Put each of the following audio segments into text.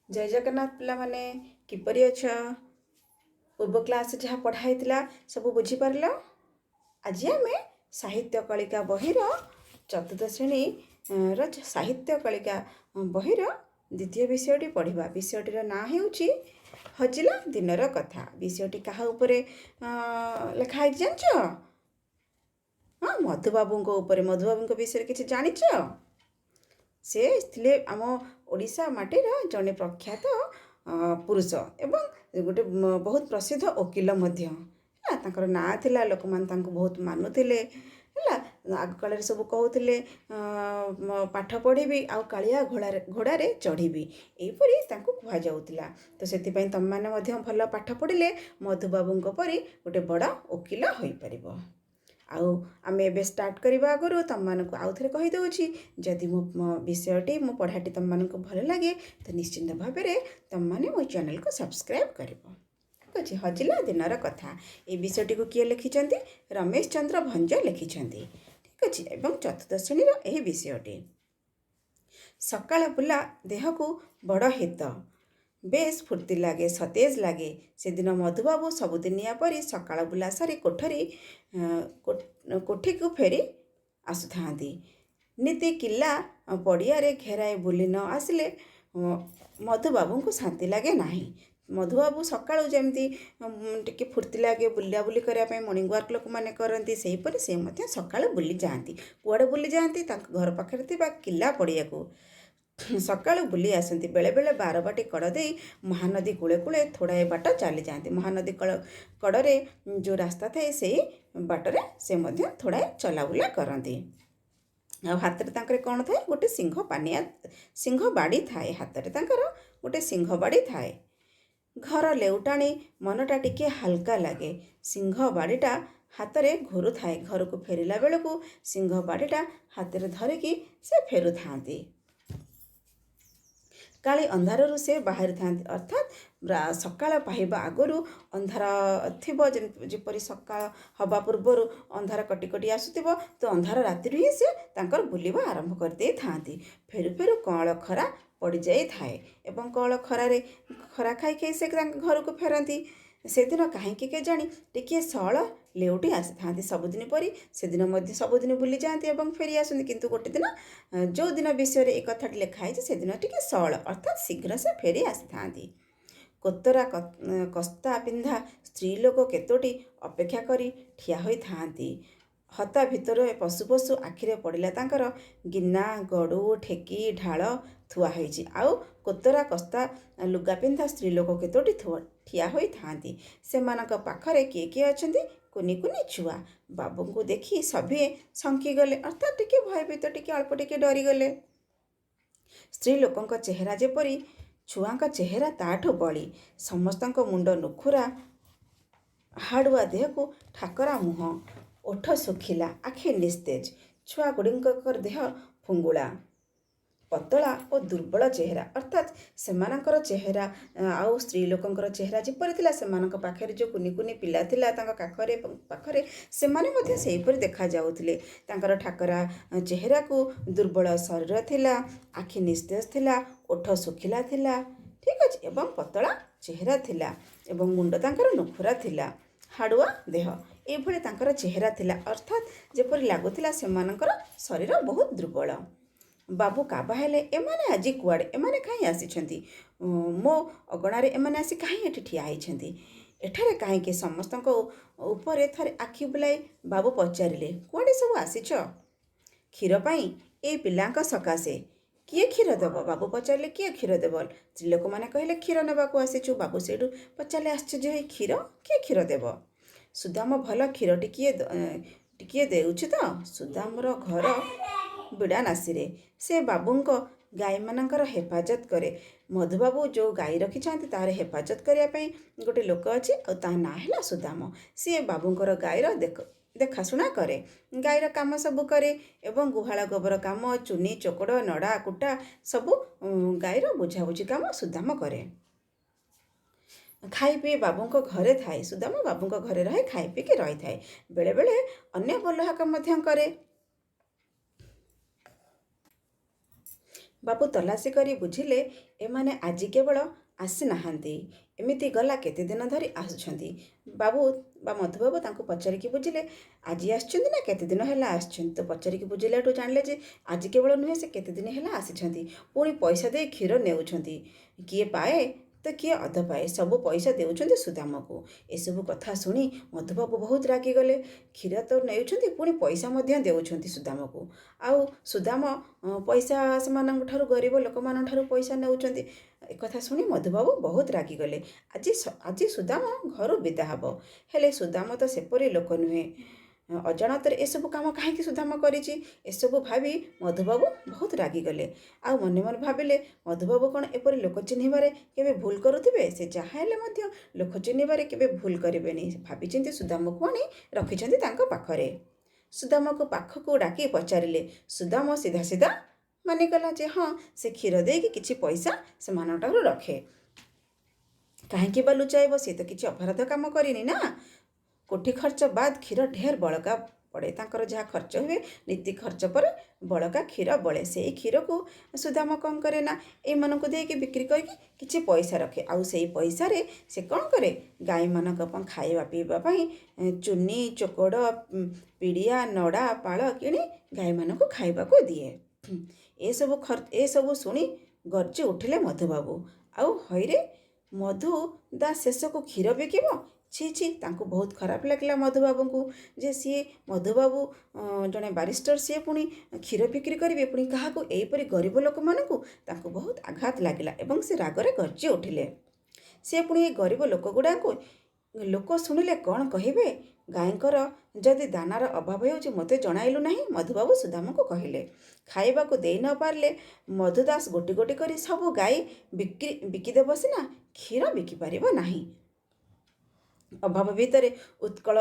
ଜୟ ଜଗନ୍ନାଥ ପିଲାମାନେ, କିପରି ଅଛ? ପୂର୍ବ କ୍ଲାସ୍ରେ ଯାହା ପଢ଼ା ହେଇଥିଲା ସବୁ ବୁଝିପାରିଲ? ଆଜି ଆମେ ସାହିତ୍ୟ କଳିକା ବହିର ଚତୁର୍ଥ ଶ୍ରେଣୀର ସାହିତ୍ୟ କଳିକା ବହିର ଦ୍ୱିତୀୟ ବିଷୟଟି ପଢ଼ିବା। ବିଷୟଟିର ନାଁ ହେଉଛି ହଜିଲା ଦିନର କଥା। ବିଷୟଟି କାହା ଉପରେ ଲେଖା ହେଇଛି ଜାଣିଛ? ହଁ, ମଧୁବାବୁଙ୍କ ଉପରେ। ମଧୁବାବୁଙ୍କ ବିଷୟରେ କିଛି ଜାଣିଛ? ସେ ଥିଲେ ଆମ ଓଡ଼ିଶା ମାଟିର ଜଣେ ପ୍ରଖ୍ୟାତ ପୁରୁଷ ଏବଂ ଗୋଟେ ବହୁତ ପ୍ରସିଦ୍ଧ ଓକିଲ ମଧ୍ୟ। ହେଲା, ତାଙ୍କର ନାଁ ଥିଲା, ଲୋକମାନେ ତାଙ୍କୁ ବହୁତ ମାନୁଥିଲେ। ହେଲା, ଆଗକାଳରେ ସବୁ କହୁଥିଲେ, ପାଠ ପଢ଼ିବି ଆଉ କାଳିଆ ଘୋଡ଼ାରେ ଚଢ଼ିବି, ଏହିପରି ତାଙ୍କୁ କୁହାଯାଉଥିଲା। ତ ସେଥିପାଇଁ ତୁମେମାନେ ମଧ୍ୟ ଭଲ ପାଠ ପଢ଼ିଲେ ମଧୁବାବୁଙ୍କ ପରି ଗୋଟେ ବଡ଼ ଓକିଲ ହୋଇପାରିବ। ଆଉ ଆମେ ଏବେ ଷ୍ଟାର୍ଟ କରିବା ଆଗରୁ ତୁମମାନଙ୍କୁ ଆଉ ଥରେ କହିଦେଉଛି, ଯଦି ମୋ ବିଷୟଟି, ମୋ ପଢ଼ାଟି ତୁମମାନଙ୍କୁ ଭଲ ଲାଗେ, ତ ନିଶ୍ଚିନ୍ତ ଭାବରେ ତୁମମାନେ ମୋ ଚ୍ୟାନେଲକୁ ସବସ୍କ୍ରାଇବ୍ କରିବ। ଠିକ୍ ଅଛି? ହଜିଲା ଦିନର କଥା, ଏ ବିଷୟଟିକୁ କିଏ ଲେଖିଛନ୍ତି? ରମେଶ ଚନ୍ଦ୍ର ଭଞ୍ଜ ଲେଖିଛନ୍ତି। ଠିକ୍ ଅଛି? ଏବଂ ଚତୁର୍ଥ ଶ୍ରେଣୀର ଏହି ବିଷୟଟି। ସକାଳ ବୁଲା ଦେହକୁ ବଡ଼ ହିତ, ବେଶ୍ ଫୁର୍ତ୍ତି ଲାଗେ, ସତେଜ ଲାଗେ। ସେଦିନ ମଧୁବାବୁ ସବୁଦିନିଆ ପରି ସକାଳ ବୁଲା ସାରି କୋଠିକୁ ଫେରି ଆସୁଥାନ୍ତି। ନିତି କିଲ୍ଲା ପଡ଼ିଆରେ ଘେରାଏ ବୁଲି ନ ଆସିଲେ ମଧୁବାବୁଙ୍କୁ ଶାନ୍ତି ଲାଗେ ନାହିଁ। ମଧୁବାବୁ ସକାଳୁ ଯେମିତି ଟିକେ ଫୁର୍ତ୍ତି ଲାଗେ ବୁଲାବୁଲି କରିବା ପାଇଁ, ମର୍ଣ୍ଣିଂ ୱାକ୍ ଲୋକମାନେ କରନ୍ତି, ସେହିପରି ସେ ମଧ୍ୟ ସକାଳୁ ବୁଲି ଯାଆନ୍ତି। କୁଆଡ଼େ ବୁଲି ଯାଆନ୍ତି? ତାଙ୍କ ଘର ପାଖରେ ଥିବା କିଲ୍ଲା ପଡ଼ିଆକୁ ସକାଳୁ ବୁଲି ଆସନ୍ତି। ବେଳେବେଳେ ବାରବାଟୀ କଡ଼ ଦେଇ ମହାନଦୀ କୂଳେ କୂଳେ ଥୋଡ଼ାଏ ବାଟ ଚାଲିଯାଆନ୍ତି। ମହାନଦୀ କଡ଼ରେ ଯେଉଁ ରାସ୍ତା ଥାଏ, ସେଇ ବାଟରେ ସେ ମଧ୍ୟ ଥୋଡ଼ାଏ ଚଲାବୁଲା କରନ୍ତି। ଆଉ ହାତରେ ତାଙ୍କର କ'ଣ ଥାଏ? ଗୋଟେ ସିଂହ ପାନିଆ, ସିଂହ ବାଡ଼ି ଥାଏ। ହାତରେ ତାଙ୍କର ଗୋଟେ ସିଂହ ବାଡ଼ି ଥାଏ। ଘର ଲେଉଟାଣି ମନଟା ଟିକିଏ ହାଲକା ଲାଗେ। ସିଂହ ବାଡ଼ିଟା ହାତରେ ଘୁରୁଥାଏ। ଘରକୁ ଫେରିଲା ବେଳକୁ ସିଂହ ବାଡ଼ିଟା ହାତରେ ଧରିକି ସେ ଫେରୁଥାନ୍ତି। କାଳି ଅନ୍ଧାରରୁ ସେ ବାହାରିଥାନ୍ତି। ଅର୍ଥାତ୍ ସକାଳ ପାହିବା ଆଗରୁ ଅନ୍ଧାର ଥିବ, ଯେମିତି ଯେପରି ସକାଳ ହେବା ପୂର୍ବରୁ ଅନ୍ଧାର କଟି କଟି ଆସୁଥିବ, ତ ଅନ୍ଧାର ରାତିରୁ ହିଁ ସେ ତାଙ୍କର ବୁଲିବା ଆରମ୍ଭ କରିଦେଇଥାନ୍ତି। ଫେରୁ ଫେରୁ କଅଁଳ ଖରା ପଡ଼ିଯାଇଥାଏ ଏବଂ କଅଁଳ ଖରାରେ ଖରା ଖାଇ ଖାଇ ସେ ତାଙ୍କ ଘରକୁ ଫେରନ୍ତି। ସେଦିନ କାହିଁକି କେଜାଣି ଟିକିଏ ସଅଳ ଲେଉଟି ଆସିଥାନ୍ତି। ସବୁଦିନ ପରି ସେଦିନ ମଧ୍ୟ ସବୁଦିନ ବୁଲି ଯାଆନ୍ତି ଏବଂ ଫେରି ଆସନ୍ତି, କିନ୍ତୁ ଗୋଟେ ଦିନ, ଯେଉଁଦିନ ବିଷୟରେ ଏ କଥାଟି ଲେଖା ହେଇଛି, ସେଦିନ ଟିକେ ସଅଳ, ଅର୍ଥାତ୍ ଶୀଘ୍ର ସେ ଫେରି ଆସିଥାନ୍ତି। କୋତରା କସ୍ତା ପିନ୍ଧା ସ୍ତ୍ରୀ ଲୋକ କେତୋଟି ଅପେକ୍ଷା କରି ଠିଆ ହୋଇଥାନ୍ତି। ହତା ଭିତରେ ପଶୁ ପଶୁ ଆଖିରେ ପଡ଼ିଲା ତାଙ୍କର ଗିନା, ଗଡ଼ୁ, ଠେକି, ଢାଳ ଥୁଆ ହୋଇଛି ଆଉ କୋତରା କସ୍ତା ଲୁଗା ପିନ୍ଧା ସ୍ତ୍ରୀ ଲୋକ କେତୋଟି ଠିଆ ହୋଇଥାନ୍ତି। ସେମାନଙ୍କ ପାଖରେ କିଏ କିଏ ଅଛନ୍ତି? କୁନି କୁନି ଛୁଆ। ବାବୁଙ୍କୁ ଦେଖି ସଭିଏଁ ଶଙ୍କିଗଲେ, ଅର୍ଥାତ୍ ଟିକେ ଭୟଭୀତ, ଟିକେ ଅଳ୍ପ ଟିକେ ଡରିଗଲେ। ସ୍ତ୍ରୀ ଲୋକଙ୍କ ଚେହେରା ଯେପରି, ଛୁଆଙ୍କ ଚେହେରା ତାଠୁ ବଳି। ସମସ୍ତଙ୍କ ମୁଣ୍ଡ ନୁଖୁରା, ହାଡ଼ୁଆ ଦେହକୁ ଠାକରା ମୁହଁ, ଓଠ ଶୁଖିଲା, ଆଖି ନିସ୍ତେଜ। ଛୁଆଗୁଡ଼ିକଙ୍କର ଦେହ ଫୁଙ୍ଗୁଳା, ପତଳା ଓ ଦୁର୍ବଳ ଚେହେରା। ଅର୍ଥାତ୍ ସେମାନଙ୍କର ଚେହେରା ଆଉ ସ୍ତ୍ରୀ ଲୋକଙ୍କର ଚେହେରା ଯେପରି ଥିଲା, ସେମାନଙ୍କ ପାଖରେ ଯେଉଁ କୁନି କୁନି ପିଲା ଥିଲା ତାଙ୍କ କାଖରେ ପାଖରେ, ସେମାନେ ମଧ୍ୟ ସେହିପରି ଦେଖାଯାଉଥିଲେ। ତାଙ୍କର ଠାକରା ଚେହେରାକୁ ଦୁର୍ବଳ ଶରୀର ଥିଲା, ଆଖି ନିସ୍ତେଜ ଥିଲା, ଓଠ ଶୁଖିଲା ଥିଲା, ଠିକ୍ ଅଛି, ଏବଂ ପତଳା ଚେହେରା ଥିଲା ଏବଂ ମୁଣ୍ଡ ତାଙ୍କର ନୁଖୁରା ଥିଲା, ହାଡ଼ୁଆ ଦେହ, ଏଇଭଳି ତାଙ୍କର ଚେହେରା ଥିଲା। ଅର୍ଥାତ୍ ଯେପରି ଲାଗୁଥିଲା ସେମାନଙ୍କର ଶରୀର ବହୁତ ଦୁର୍ବଳ। ବାବୁ କାବା ହେଲେ, ଏମାନେ ଆଜି କୁଆଡ଼େ? ଏମାନେ କାହିଁ ଆସିଛନ୍ତି ମୋ ଅଗଣାରେ? ଏମାନେ ଆସି କାହିଁ ଏଠି ଠିଆ ହେଇଛନ୍ତି? ଏଠାରେ କାହିଁକି? ସମସ୍ତଙ୍କ ଉପରେ ଥରେ ଆଖି ବୁଲାଇ ବାବୁ ପଚାରିଲେ, କୁଆଡ଼େ ସବୁ ଆସିଛ? କ୍ଷୀର ପାଇଁ? ଏଇ ପିଲାଙ୍କ ସକାଶେ? କିଏ କ୍ଷୀର ଦେବ? ବାବୁ ପଚାରିଲେ, କିଏ କ୍ଷୀର ଦେବ? ସ୍ତ୍ରୀ ଲୋକମାନେ କହିଲେ, କ୍ଷୀର ନେବାକୁ ଆସିଛୁ। ବାବୁ ସେଇଠୁ ପଚାରିଲେ, ଆଶ୍ଚର୍ଯ୍ୟ ହେଇ, କ୍ଷୀର? କିଏ କ୍ଷୀର ଦେବ? ସୁଦାମ ଭଲ କ୍ଷୀର ଟିକିଏ ଟିକିଏ ଦେଉଛି ତ? ସୁଦାମର ଘର ବିଡ଼ାନାସୀରେ। ସେ ବାବୁଙ୍କ ଗାଈମାନଙ୍କର ହେଫାଜତ କରେ। ମଧୁବାବୁ ଯେଉଁ ଗାଈ ରଖିଛନ୍ତି, ତାହାର ହେଫାଜତ କରିବା ପାଇଁ ଗୋଟେ ଲୋକ ଅଛି ଆଉ ତା ନାଁ ହେଲା ସୁଦାମ। ସିଏ ବାବୁଙ୍କର ଗାଈର ଦେଖାଶୁଣା କରେ, ଗାଈର କାମ ସବୁ କରେ ଏବଂ ଗୁହାଳ ଗୋବର କାମ, ଚୁନି ଚୋକଡ଼, ନଡ଼ା କୁଟା ସବୁ ଗାଈର ବୁଝାବୁଝି କାମ ସୁଦାମ କରେ। ଖାଇ ପିଇ ବାବୁଙ୍କ ଘରେ ଥାଏ। ସୁଦାମ ବାବୁଙ୍କ ଘରେ ରହେ, ଖାଇ ପିଇକି ରହିଥାଏ। ବେଳେବେଳେ ଅନ୍ୟ ବଲହାକ ମଧ୍ୟ କରେ। ବାବୁ ତଲାସି କରି ବୁଝିଲେ, ଏମାନେ ଆଜି କେବଳ ଆସିନାହାନ୍ତି, ଏମିତି ଗଲା କେତେଦିନ ଧରି ଆସୁଛନ୍ତି। ବାବୁ ବା ମଧୁବାବୁ ତାଙ୍କୁ ପଚାରିକି ବୁଝିଲେ, ଆଜି ଆସିଛନ୍ତି ନା କେତେଦିନ ହେଲା ଆସିଛନ୍ତି। ତ ପଚାରିକି ବୁଝିଲାଠୁ ଜାଣିଲେ ଯେ ଆଜି କେବଳ ନୁହେଁ, ସେ କେତେଦିନ ହେଲା ଆସିଛନ୍ତି। ପୁଣି ପଇସା ଦେଇ କ୍ଷୀର ନେଉଛନ୍ତି। କିଏ ପାଏ ତ କିଏ ଅଧ ପାଏ, ସବୁ ପଇସା ଦେଉଛନ୍ତି ସୁଦାମକୁ। ଏସବୁ କଥା ଶୁଣି ମଧୁବାବୁ ବହୁତ ରାଗିଗଲେ। କ୍ଷୀର ତ ନେଉଛନ୍ତି, ପୁଣି ପଇସା ମଧ୍ୟ ଦେଉଛନ୍ତି ସୁଦାମକୁ। ଆଉ ସୁଦାମ ପଇସା ସେମାନଙ୍କ ଠାରୁ, ଗରିବ ଲୋକମାନଙ୍କ ଠାରୁ ପଇସା ନେଉଛନ୍ତି। ଏକଥା ଶୁଣି ମଧୁବାବୁ ବହୁତ ରାଗିଗଲେ। ଆଜି ସୁଦାମ ଘରୁ ବିଦା ହେବ। ହେଲେ ସୁଦାମ ତ ସେପରି ଲୋକ ନୁହେଁ। ଅଜାଣତରେ ଏସବୁ କାମ କାହିଁକି ସୁଦାମ କରିଛି, ଏସବୁ ଭାବି ମଧୁବାବୁ ବହୁତ ରାଗିଗଲେ। ଆଉ ମନେ ମନେ ଭାବିଲେ, ମଧୁବାବୁ କ'ଣ ଏପରି ଲୋକ ଚିହ୍ନିବାରେ କେବେ ଭୁଲ କରୁଥିବେ? ସେ ଯାହା ହେଲେ ମଧ୍ୟ ଲୋକ ଚିହ୍ନିବାରେ କେବେ ଭୁଲ କରିବେନି। ଭାବିଚିନ୍ତି ସୁଦାମକୁ ଆଣି ରଖିଛନ୍ତି ତାଙ୍କ ପାଖରେ। ସୁଦାମକୁ ପାଖକୁ ଡାକି ପଚାରିଲେ। ସୁଦାମ ସିଧା ସିଧା ମାନିଗଲା ଯେ ହଁ, ସେ କ୍ଷୀର ଦେଇକି କିଛି ପଇସା ସେମାନଙ୍କଠାରୁ ରଖେ। କାହିଁକି ବା ଲୁଚାଇବ? ସେ ତ କିଛି ଅପରାଧ କାମ କରିନି ନା। କୋଠି ଖର୍ଚ୍ଚ ବାଦ କ୍ଷୀର ଢେର ବଳକା ପଡ଼େ। ତାଙ୍କର ଯାହା ଖର୍ଚ୍ଚ ହୁଏ, ନୀତି ଖର୍ଚ୍ଚ ପରେ ବଳକା କ୍ଷୀର ବଳେ। ସେଇ କ୍ଷୀରକୁ ସୁଦାମ କ'ଣ କରେ ନା ଏଇମାନଙ୍କୁ ଦେଇକି ବିକ୍ରି କରିକି କିଛି ପଇସା ରଖେ। ଆଉ ସେଇ ପଇସାରେ ସେ କ'ଣ କରେ? ଗାଈମାନଙ୍କ ପାଇଁ ଖାଇବା ପିଇବା ପାଇଁ ଚୁନି, ଚୋକଡ଼, ପିଡ଼ିଆ, ନଡ଼ା, ପାଳ କିଣି ଗାଈମାନଙ୍କୁ ଖାଇବାକୁ ଦିଏ। ଏସବୁ ଶୁଣି ଗର୍ଜି ଉଠିଲେ ମଧୁବାବୁ। ଆଉ ହଇରେ, ମଧୁ ଦା ଶେଷକୁ କ୍ଷୀର ବିକିବ? ଛି ଛି। ତାଙ୍କୁ ବହୁତ ଖରାପ ଲାଗିଲା ମଧୁବାବୁଙ୍କୁ ଯେ ସିଏ ମଧୁବାବୁ ଜଣେ ବାରିଷ୍ଟର, ସିଏ ପୁଣି କ୍ଷୀର ବିକ୍ରି କରିବେ, ପୁଣି କାହାକୁ? ଏହିପରି ଗରିବ ଲୋକମାନଙ୍କୁ। ତାଙ୍କୁ ବହୁତ ଆଘାତ ଲାଗିଲା ଏବଂ ସେ ରାଗରେ ଗର୍ଜି ଉଠିଲେ। ସିଏ ପୁଣି ଏ ଗରିବ ଲୋକ ଗୁଡ଼ାଙ୍କୁ, ଲୋକ ଶୁଣିଲେ କ'ଣ କହିବେ? ଗାଈଙ୍କର ଯଦି ଦାନାର ଅଭାବ ହେଉଛି, ମୋତେ ଜଣାଇଲୁ ନାହିଁ? ମଧୁବାବୁ ସୁଦାମକୁ କହିଲେ। ଖାଇବାକୁ ଦେଇ ନ ପାରିଲେ ମଧୁ ଦାସ ଗୋଟି ଗୋଟି କରି ସବୁ ଗାଈ ବିକିଦେବ ସିନା, କ୍ଷୀର ବିକିପାରିବ ନାହିଁ। ଅଭାବ ଭିତରେ ଉତ୍କଳ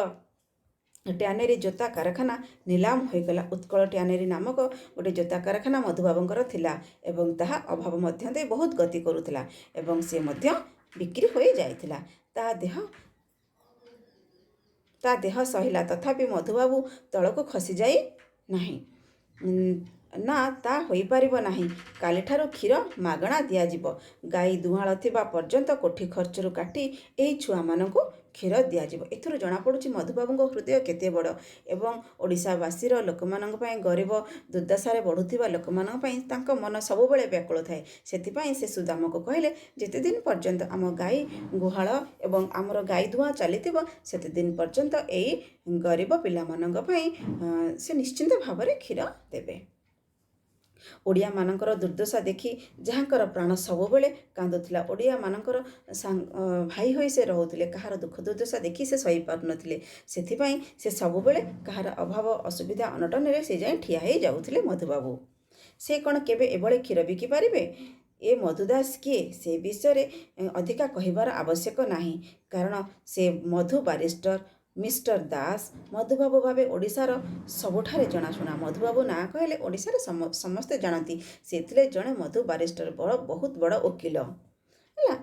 ଟ୍ୟାନେରୀ ଜୋତା କାରଖାନା ନିଲାମ ହୋଇଗଲା। ଉତ୍କଳ ଟ୍ୟାନେରୀ ନାମକ ଗୋଟେ ଜୋତା କାରଖାନା ମଧୁବାବୁଙ୍କର ଥିଲା ଏବଂ ତାହା ଅଭାବ ମଧ୍ୟ ଦେଇ ବହୁତ ଗତି କରୁଥିଲା ଏବଂ ସେ ମଧ୍ୟ ବିକ୍ରି ହୋଇଯାଇଥିଲା। ତା ଦେହ ସହିଲା, ତଥାପି ମଧୁବାବୁ ତଳକୁ ଖସିଯାଇ ନାହିଁ। ନା, ତା ହୋଇପାରିବ ନାହିଁ। କାଲିଠାରୁ କ୍ଷୀର ମାଗଣା ଦିଆଯିବ। ଗାଈ ଦୁହାଁଳ ଥିବା ପର୍ଯ୍ୟନ୍ତ କୋଠି ଖର୍ଚ୍ଚରୁ କାଟି ଏହି ଛୁଆମାନଙ୍କୁ କ୍ଷୀର ଦିଆଯିବ। ଏଥିରୁ ଜଣାପଡ଼ୁଛି ମଧୁବାବୁଙ୍କ ହୃଦୟ କେତେ ବଡ଼ ଏବଂ ଓଡ଼ିଶାବାସୀର ଲୋକମାନଙ୍କ ପାଇଁ, ଗରିବ ଦୁର୍ଦ୍ଦଶାରେ ବଢ଼ୁଥିବା ଲୋକମାନଙ୍କ ପାଇଁ ତାଙ୍କ ମନ ସବୁବେଳେ ବ୍ୟାକୁଳ ଥାଏ। ସେଥିପାଇଁ ସେ ସୁଦାମକୁ କହିଲେ, ଯେତେଦିନ ପର୍ଯ୍ୟନ୍ତ ଆମ ଗାଈ ଗୁହାଳ ଏବଂ ଆମର ଗାଈ ଦୁହାଁ ଚାଲିଥିବ, ସେତେଦିନ ପର୍ଯ୍ୟନ୍ତ ଏଇ ଗରିବ ପିଲାମାନଙ୍କ ପାଇଁ ସେ ନିଶ୍ଚିନ୍ତ ଭାବରେ କ୍ଷୀର ଦେବେ। ଓଡ଼ିଆମାନଙ୍କର ଦୁର୍ଦ୍ଦଶା ଦେଖି ଯାହାଙ୍କର ପ୍ରାଣ ସବୁବେଳେ କାନ୍ଦୁଥିଲା, ଓଡ଼ିଆମାନଙ୍କର ଭାଇ ହୋଇ ସେ ରହୁଥିଲେ, କାହାର ଦୁଃଖ ଦୁର୍ଦ୍ଦଶା ଦେଖି ସେ ସହିପାରୁନଥିଲେ। ସେଥିପାଇଁ ସେ ସବୁବେଳେ କାହାର ଅଭାବ ଅସୁବିଧା ଅନଟନରେ ସେ ଯାଇ ଠିଆ ହେଇ ଯାଉଥିଲେ ମଧୁବାବୁ। ସେ କ'ଣ କେବେ ଏଭଳି କ୍ଷୀର ବିକି ପାରିବେ? ଏ ମଧୁଦାସ କିଏ, ସେ ବିଷୟରେ ଅଧିକା କହିବାର ଆବଶ୍ୟକ ନାହିଁ। କାରଣ ସେ ମଧୁ ବାରିଷ୍ଟର ମିଷ୍ଟର ଦାସ ମଧୁବାବୁ ଭାବେ ଓଡ଼ିଶାର ସବୁଠାରେ ଜଣାଶୁଣା। ମଧୁବାବୁ ନାଁ କହିଲେ ଓଡ଼ିଶାରେ ସମସ୍ତେ ଜାଣନ୍ତି। ସେ ଥିଲେ ଜଣେ ମଧୁ ବାରିଷ୍ଟର, ବଡ଼ ବହୁତ ବଡ଼ ଓକିଲ ହେଲା।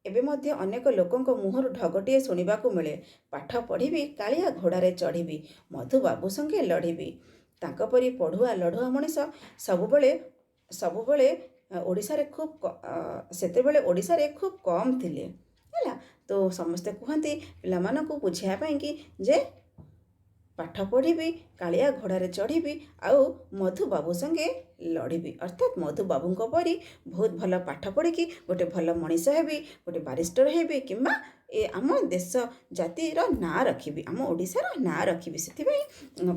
ଏବେ ମଧ୍ୟ ଅନେକ ଲୋକଙ୍କ ମୁହଁରୁ ଢଗଟିଏ ଶୁଣିବାକୁ ମିଳେ, ପାଠ ପଢ଼ିବି, କାଳିଆ ଘୋଡ଼ାରେ ଚଢ଼ିବି, ମଧୁବାବୁ ସଙ୍ଗେ ଲଢ଼ିବି। ତାଙ୍କ ପରି ପଢ଼ୁଆ ଲଢ଼ୁଆ ମଣିଷ ସବୁବେଳେ ସବୁବେଳେ ଓଡ଼ିଶାରେ ଖୁବ୍ ସେତେବେଳେ ଓଡ଼ିଶାରେ ଖୁବ୍ କମ୍ ଥିଲେ। ହେଲା ତ, ସମସ୍ତେ କୁହନ୍ତି ପିଲାମାନଙ୍କୁ ବୁଝାଇବା ପାଇଁକି ଯେ ପାଠ ପଢ଼ିବି, କାଳିଆ ଘୋଡ଼ାରେ ଚଢ଼ିବି ଆଉ ମଧୁବାବୁ ସଙ୍ଗେ ଲଢ଼ିବି। ଅର୍ଥାତ୍ ମଧୁବାବୁଙ୍କ ପରି ବହୁତ ଭଲ ପାଠ ପଢ଼ିକି ଗୋଟେ ଭଲ ମଣିଷ ହେବି, ଗୋଟେ ବାରିଷ୍ଟର ହେବି କିମ୍ବା ଏ ଆମ ଦେଶ ଜାତିର ନାଁ ରଖିବି, ଆମ ଓଡ଼ିଶାର ନାଁ ରଖିବି। ସେଥିପାଇଁ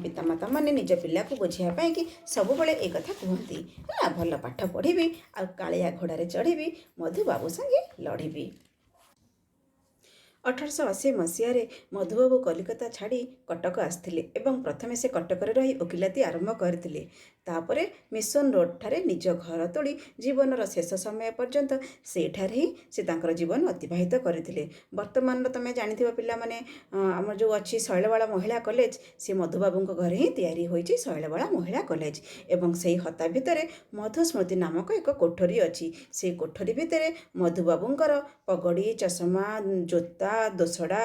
ପିତାମାତାମାନେ ନିଜ ପିଲାକୁ ବୁଝାଇବା ପାଇଁକି ସବୁବେଳେ ଏ କଥା କୁହନ୍ତି ହେଲା, ଭଲ ପାଠ ପଢ଼ିବି ଆଉ କାଳିଆ ଘୋଡ଼ାରେ ଚଢ଼ିବି, ମଧୁବାବୁ ସଙ୍ଗେ ଲଢ଼ିବି। 1880 ମସିହାରେ ମଧୁବାବୁ କଲିକତା ଛାଡ଼ି କଟକ ଆସିଥିଲେ ଏବଂ ପ୍ରଥମେ ସେ କଟକରେ ରହି ଓକିଲାତି ଆରମ୍ଭ କରିଥିଲେ। ତାପରେ ମିଶନ ରୋଡ଼ଠାରେ ନିଜ ଘର ତୋଳି ଜୀବନର ଶେଷ ସମୟ ପର୍ଯ୍ୟନ୍ତ ସେଇଠାରେ ହିଁ ସେ ତାଙ୍କର ଜୀବନ ଅତିବାହିତ କରିଥିଲେ। ବର୍ତ୍ତମାନର ତୁମେ ଜାଣିଥିବ ପିଲାମାନେ, ଆମର ଯେଉଁ ଅଛି ଶୈଳବାଳା ମହିଳା କଲେଜ, ସେ ମଧୁବାବୁଙ୍କ ଘରେ ହିଁ ତିଆରି ହୋଇଛି ଶୈଳବାଳା ମହିଳା କଲେଜ। ଏବଂ ସେଇ ହତା ଭିତରେ ମଧୁସ୍ମୃତି ନାମକ ଏକ କୋଠରୀ ଅଛି। ସେଇ କୋଠରୀ ଭିତରେ ମଧୁବାବୁଙ୍କର ପଗଡ଼ି, ଚଷମା, ଜୋତା, ଦୋସଡ଼ା,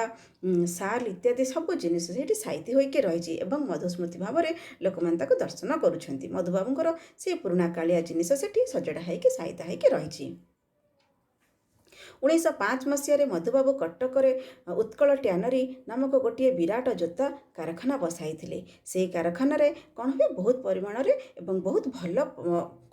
ଶାଲ୍ ଇତ୍ୟାଦି ସବୁ ଜିନିଷ ସେଇଠି ସାଇତି ହୋଇକି ରହିଛି ଏବଂ ମଧୁସ୍ମୃତି ଭାବରେ ଲୋକମାନେ ତାକୁ ଦର୍ଶନ କରୁଛନ୍ତି। ମଧୁବାବୁଙ୍କର ସେ ପୁରୁଣା କାଳିଆ ଜିନିଷ ସେଠି ସଜଡ଼ା ହେଇକି ସାଇତା ହେଇକି ରହିଛି। 1905 ମସିହାରେ ମଧୁବାବୁ କଟକରେ ଉତ୍କଳ ଟ୍ୟାନରୀ ନାମକ ଗୋଟିଏ ବିରାଟ ଜୋତା କାରଖାନା ବସାଇଥିଲେ। ସେଇ କାରଖାନାରେ କ'ଣ ହୁଏ? ବହୁତ ପରିମାଣରେ ଏବଂ ବହୁତ ଭଲ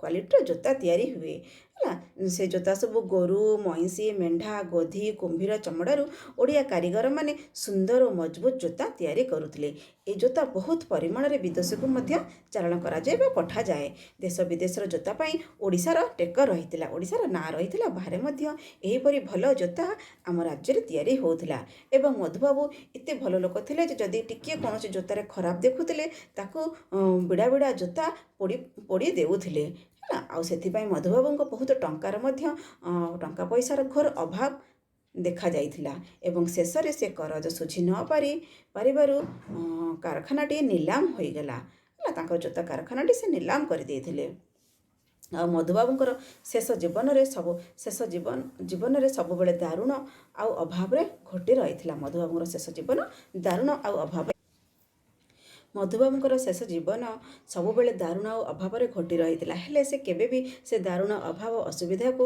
କ୍ୱାଲିଟିର ଜୋତା ତିଆରି ହୁଏ, ହେଲା। ସେ ଜୋତା ସବୁ ଗୋରୁ, ମଇଁଷି, ମେଣ୍ଢା, ଗୋଧି, କୁମ୍ଭୀର ଚମଡ଼ାରୁ ଓଡ଼ିଆ କାରିଗରମାନେ ସୁନ୍ଦର ଓ ମଜବୁତ ଜୋତା ତିଆରି କରୁଥିଲେ। ଏ ଜୋତା ବହୁତ ପରିମାଣରେ ବିଦେଶକୁ ମଧ୍ୟ ଚାଲାଣ କରାଯାଏ ବା ପଠାଯାଏ। ଦେଶ ବିଦେଶର ଜୋତା ପାଇଁ ଓଡ଼ିଶାର ଟେକ ରହିଥିଲା, ଓଡ଼ିଶାର ନାଁ ରହିଥିଲା। ବାହାରେ ମଧ୍ୟ ଏହିପରି ଭଲ ଜୋତା ଆମ ରାଜ୍ୟରେ ତିଆରି ହେଉଥିଲା। ଏବଂ ମଧୁବାବୁ ଏତେ ଭଲ ଲୋକ ଥିଲେ ଯେ ଯଦି ଟିକିଏ କୌଣସି ଜୋତାରେ ଖରାପ ଦେଖୁଥିଲେ, ତାକୁ ବିଡ଼ା ବିଡ଼ା ଜୋତା ପୋଡ଼ି ପୋଡ଼ି ଦେଉଥିଲେ, ହେଲା। ଆଉ ସେଥିପାଇଁ ମଧୁବାବୁଙ୍କ ବହୁତ ଟଙ୍କାର ମଧ୍ୟ, ଟଙ୍କା ପଇସାର ଘୋର ଅଭାବ ଦେଖାଯାଇଥିଲା ଏବଂ ଶେଷରେ ସେ କରଜ ଶୁଝି ନ ପାରି ପାରିବାରୁ କାରଖାନାଟି ନିଲାମ ହୋଇଗଲା, ହେଲା। ତାଙ୍କର ଜୋତା କାରଖାନାଟି ସେ ନିଲାମ କରିଦେଇଥିଲେ। ଆଉ ମଧୁବାବୁଙ୍କର ଶେଷ ଜୀବନରେ ସବୁବେଳେ ଦାରୁଣ ଆଉ ଅଭାବରେ ଘୋଟି ରହିଥିଲା। ମଧୁବାବୁଙ୍କର ଶେଷ ଜୀବନ ଦାରୁଣ ଆଉ ଅଭାବ ମଧୁବାବୁଙ୍କର ଶେଷ ଜୀବନ ସବୁବେଳେ ଦାରୁଣ ଆଉ ଅଭାବରେ ଘୋଟି ରହିଥିଲା। ହେଲେ ସେ କେବେ ବି ସେ ଦାରୁଣ ଅଭାବ ଅସୁବିଧାକୁ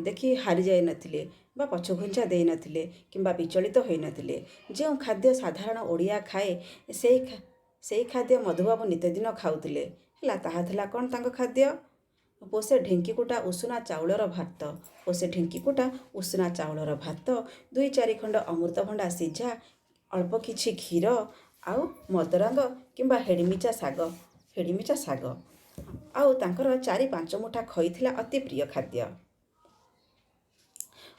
ଦେଖି ହାରିଯାଇନଥିଲେ ବା ପଛଘୁଞ୍ଚା ଦେଇନଥିଲେ କିମ୍ବା ବିଚଳିତ ହୋଇନଥିଲେ। ଯେଉଁ ଖାଦ୍ୟ ସାଧାରଣ ଓଡ଼ିଆ ଖାଏ, ସେଇ ଖାଦ୍ୟ ମଧୁବାବୁ ନିତ୍ୟଦିନ ଖାଉଥିଲେ, ହେଲା। ତାହା ଥିଲା କ'ଣ ତାଙ୍କ ଖାଦ୍ୟ? ପୋଷେ ଢିଙ୍କିକୁଟା ଉଷୁନା ଚାଉଳର ଭାତ, ପୋଷେ ଢିଙ୍କିକୁଟା ଉଷୁନା ଚାଉଳର ଭାତ, ଦୁଇ ଚାରି ଖଣ୍ଡ ଅମୃତଭଣ୍ଡା ସିଝା, ଅଳ୍ପ କିଛି କ୍ଷୀର ଆଉ ମଦରଙ୍ଗ କିମ୍ବା ହେଡ଼ିମିଚା ଶାଗ ଆଉ ତାଙ୍କର ଚାରି ପାଞ୍ଚ ମୁଠା ଖଇ ଥିଲା ଅତି ପ୍ରିୟ ଖାଦ୍ୟ।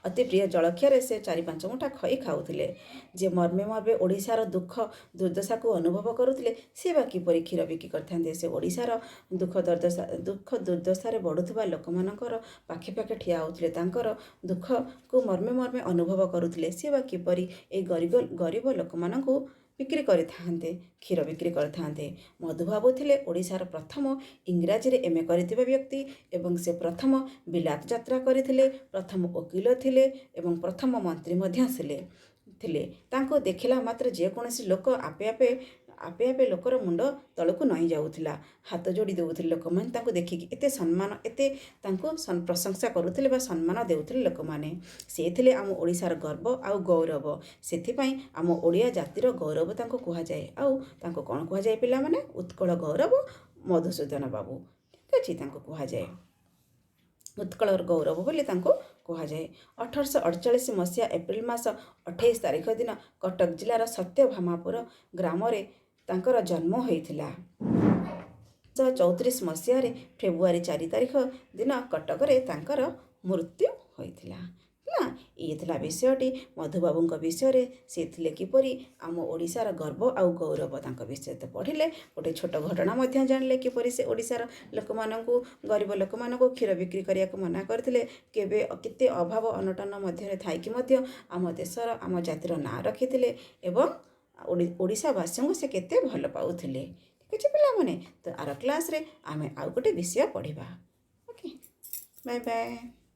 ଅତି ପ୍ରିୟ ଜଳଖିଆରେ ସେ ଚାରି ପାଞ୍ଚ ମୁଠା ଖଇ ଖାଉଥିଲେ। ଯେ ମର୍ମେ ମର୍ମେ ଓଡ଼ିଶାର ଦୁଃଖ ଦୁର୍ଦ୍ଦଶାକୁ ଅନୁଭବ କରୁଥିଲେ, ସେ ବା କିପରି କ୍ଷୀର ବିକ୍ରି କରିଥାନ୍ତେ? ସେ ଓଡ଼ିଶାର ଦୁଃଖ ଦୁର୍ଦ୍ଦଶାରେ ବଢ଼ୁଥିବା ଲୋକମାନଙ୍କର ପାଖେ ପାଖେ ଠିଆ ହେଉଥିଲେ, ତାଙ୍କର ଦୁଃଖକୁ ମର୍ମେ ମର୍ମେ ଅନୁଭବ କରୁଥିଲେ। ସେ ବା କିପରି ଏଇ ଗରିବ ଗରିବ ଲୋକମାନଙ୍କୁ ବିକ୍ରି କରିଥାନ୍ତେ, କ୍ଷୀର ବିକ୍ରି କରିଥାନ୍ତେ? ମଧୁବାବୁ ଥିଲେ ଓଡ଼ିଶାର ପ୍ରଥମ ଇଂରାଜୀରେ ଏମ୍.ଏ. କରିଥିବା ବ୍ୟକ୍ତି ଏବଂ ସେ ପ୍ରଥମ ବିଲାତ ଯାତ୍ରା କରିଥିଲେ, ପ୍ରଥମ ଓକିଲ ଥିଲେ ଏବଂ ପ୍ରଥମ ମନ୍ତ୍ରୀ ମଧ୍ୟ ଥିଲେ। ତାଙ୍କୁ ଦେଖିଲା ମାତ୍ରେ ଯେକୌଣସି ଲୋକ ଆପେ ଆପେ ଲୋକର ମୁଣ୍ଡ ତଳକୁ ନଇଁ ଯାଉଥିଲା, ହାତ ଯୋଡ଼ି ଦେଉଥିଲେ ଲୋକମାନେ ତାଙ୍କୁ ଦେଖିକି। ଏତେ ସମ୍ମାନ, ଏତେ ତାଙ୍କୁ ପ୍ରଶଂସା କରୁଥିଲେ ବା ସମ୍ମାନ ଦେଉଥିଲେ ଲୋକମାନେ। ସେ ଥିଲେ ଆମ ଓଡ଼ିଶାର ଗର୍ବ ଆଉ ଗୌରବ। ସେଥିପାଇଁ ଆମ ଓଡ଼ିଆ ଜାତିର ଗୌରବ ତାଙ୍କୁ କୁହାଯାଏ। ଆଉ ତାଙ୍କୁ କ'ଣ କୁହାଯାଏ ପିଲାମାନେ? ଉତ୍କଳ ଗୌରବ ମଧୁସୂଦନ ବାବୁ, ଠିକ୍ ଅଛି। ତାଙ୍କୁ କୁହାଯାଏ ଉତ୍କଳର ଗୌରବ ବୋଲି ତାଙ୍କୁ କୁହାଯାଏ। 1848 ମସିହା ଏପ୍ରିଲ ମାସ 28 ତାରିଖ ଦିନ କଟକ ଜିଲ୍ଲାର ସତ୍ୟଭାମାପୁର ଗ୍ରାମରେ ତାଙ୍କର ଜନ୍ମ ହୋଇଥିଲା। 1934 ମସିହାରେ ଫେବୃଆରୀ 4 ତାରିଖ ଦିନ କଟକରେ ତାଙ୍କର ମୃତ୍ୟୁ ହୋଇଥିଲା, ହେଲା। ଇଏ ଥିଲା ବିଷୟଟି ମଧୁବାବୁଙ୍କ ବିଷୟରେ। ସେ ଥିଲେ କିପରି ଆମ ଓଡ଼ିଶାର ଗର୍ବ ଆଉ ଗୌରବ, ତାଙ୍କ ବିଷୟରେ ତ ପଢ଼ିଲେ। ଗୋଟେ ଛୋଟ ଘଟଣା ମଧ୍ୟ ଜାଣିଲେ, କିପରି ସେ ଓଡ଼ିଶାର ଲୋକମାନଙ୍କୁ, ଗରିବ ଲୋକମାନଙ୍କୁ କ୍ଷୀର ବିକ୍ରି କରିବାକୁ ମନା କରିଥିଲେ, କେବେ କେତେ ଅଭାବ ଅନଟନ ମଧ୍ୟରେ ଥାଇକି ମଧ୍ୟ ଆମ ଦେଶର, ଆମ ଜାତିର ନାଁ ରଖିଥିଲେ ଏବଂ ଓଡ଼ିଶାବାସୀଙ୍କୁ ସେ କେତେ ଭଲ ପାଉଥିଲେ। ଠିକ୍ ଅଛି ପିଲାମାନେ, ତ ଆର କ୍ଲାସ୍ରେ ଆମେ ଆଉ ଗୋଟେ ବିଷୟ ପଢ଼ିବା। Okay, bye bye.